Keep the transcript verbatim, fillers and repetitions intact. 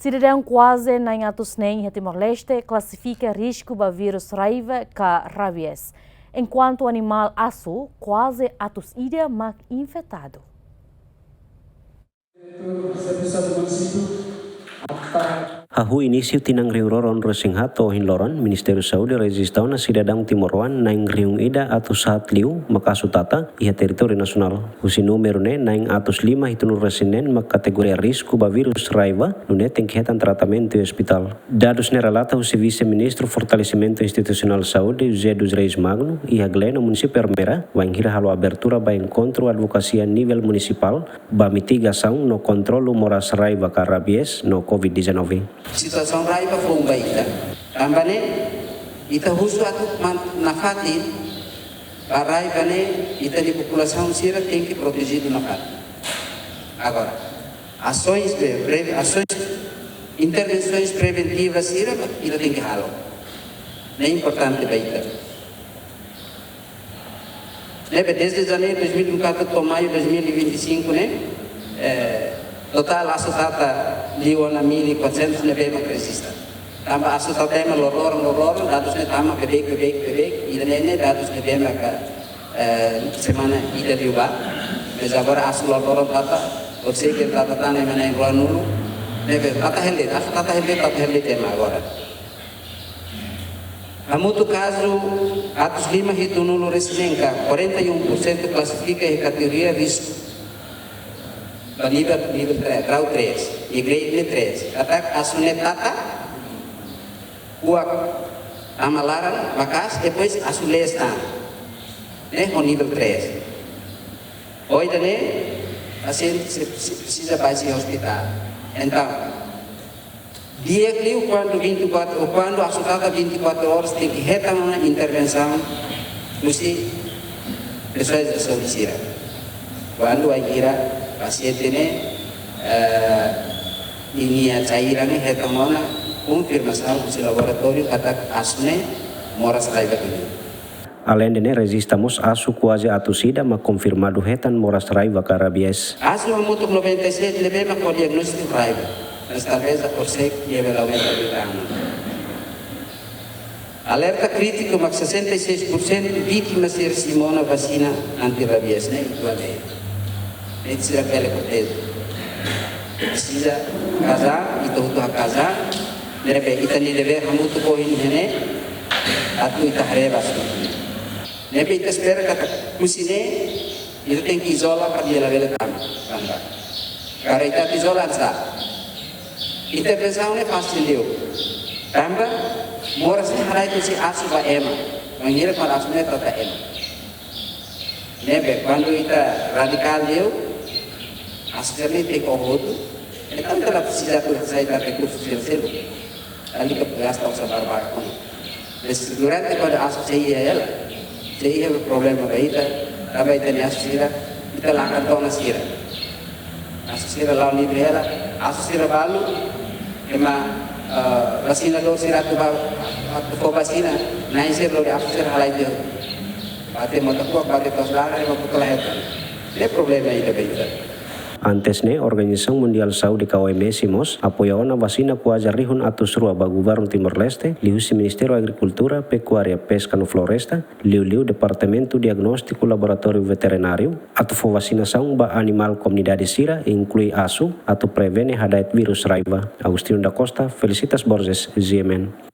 Sidadaun kuaze na'in atus neen iha Timor-Leste klasifika risku ba vírus raiva ka rabies. Enkuantu animál asu, kuaze atus ida mak infetadu. Hahú inísiu tinan rihun rua ruanulu-resin-haat ohin loron, Ministériu Saúde rejista ona sidadaun timoroan na'in rihun ida atus haat liu mak asu tata iha territóriu nasionál. Husi númeru ne'e, na'in atus lima hitunulu-resin-neen mak kategoria risku ba vírus raiva, nune'e tenke hetan tratamentu iha ospitál. Dadus ne'e relata husi Vise-Ministru Fortalesimentu Institusionál Saúde, José dos Reis Magno, iha Gleno, Munisípiu Ermera, wainhira halo abertura ba enkontru advokasia nivel munisipál ba mitigasaun no kontrolu moras raiva ka rabies no covid dezanove. Situasaun raiva foun ba ita. Tanba ne'e, ita husu atu man-, nafatin ba raiva ne'e, ita-nia populasaun sira tenke protejidu nafatin. Agora, asoens de pre-, asoens, intervensoens preventivas sira ita tenke halo. Ne'e importante ba ita. Ne'ebé desde janeiru dois mil e vinte e quatro to'o maiu dois mil e vinte e cinco ne'e, eh, totál asu tata liu ona mil e quatrocentos ne'ebé mak rejista. Tanba asu tata ema loroloron, loroloron, dadus ne'e tama beibeik, beibeik, beibeik, ida-ne'e ne'e dadus ne'ebé maka, eh, semana ida liubá. Mas agora asu loroloron tata, ou seja, tata tan ema na'in ruanulu, ne'ebé tata helde, asu tata helde, tata helde ema agora. Hamutuk kazu atus lima hitunulu-resin-neen ka, quarenta e um por cento klasifika iha kategoria risku. Ba nivel, nivel tre-, grau três, iha grade ne'e três. Katak asu ne'e tata, kuak tama laran maka'as, depois asu lees tan. Ne'e ho nivel três. Ohin ne'e, pasiente se, se presiza bá iha ospitál. Entaun, di'ak liu kuandu vinte e quatro, ou kuandu asu tata vinte e quatro horas tenke hetan ona intervensaun husi pesoas de saúde sira. Kuandu wainhira pasiente ne'e, eh, ninia cairan ne'e hetan ona konfirmasaun husi laboratóriu katak asu ne'e moras raiva duni. Aleinde ne'e, rejista mós asu kuaze atus ida mak konfirmadu hetan moras raiva ka rabies. Asu hamutuk noventa e sete ne'ebé mak ho diagnóstiku raiva, mas talvez a porsek iha bele aumenta de ano. Alerta krítiku mak sessenta e seis por cento vítima sira simu ona vasina anti-rabies ne'e, ituan ne'e. Ne'e sira bele proteje. Presiza kazan, ita hotu haka'as an, ne'ebé ita-nia devér hamutuk ohin ne'e, atu ita haree ba asu. Ne'ebé ita espera katak husi ne'e, ita tenke izola para dia labele tama, tanba. Karik ita izola sá, intervensaun ne'e fasil liu. Tanba, moras ne'e halai husi asu ba ema, wainhira para asu ne'e tata ema. Ne'ebé, kuandu ita radikál liu, asu sira ne'e tenke oho hotu, entaun ita la presiza atu hasai tan rekursu sira seluk. Lalika gasta osan barak-barak ona. Mas durante kuandu asu sei iha hela, sei iha problema ba ita, tanba ita-nia asu sira, ita la akan tona sira. Asu sira la'o livre hela, asu sira balu, ema, eh, vasinadór sira atu ba, atu fó vasina, na'in sira lori asu sira halai tiha. Bate mota kuak, bate to'os laran, ema kutu la hetan. Ne'e problema ida ba ita. Antes ne'e, Organizasaun Mundiál Saúde ka O M S mós apoia ona vasina kuaze rihun atus rua ba Governu Timor-Leste, liuhusi Ministériu Agrikultura, Pekuária, Peska no Floresta, liuliu Departamentu Diagnóstiku Laboratóriu Veterináriu, atu fó vasinasaun ba animál komunidade sira, inklui asu, atu prevene hada'et vírus raiva. Agostinho da Costa, Felicitas Borges, G M N.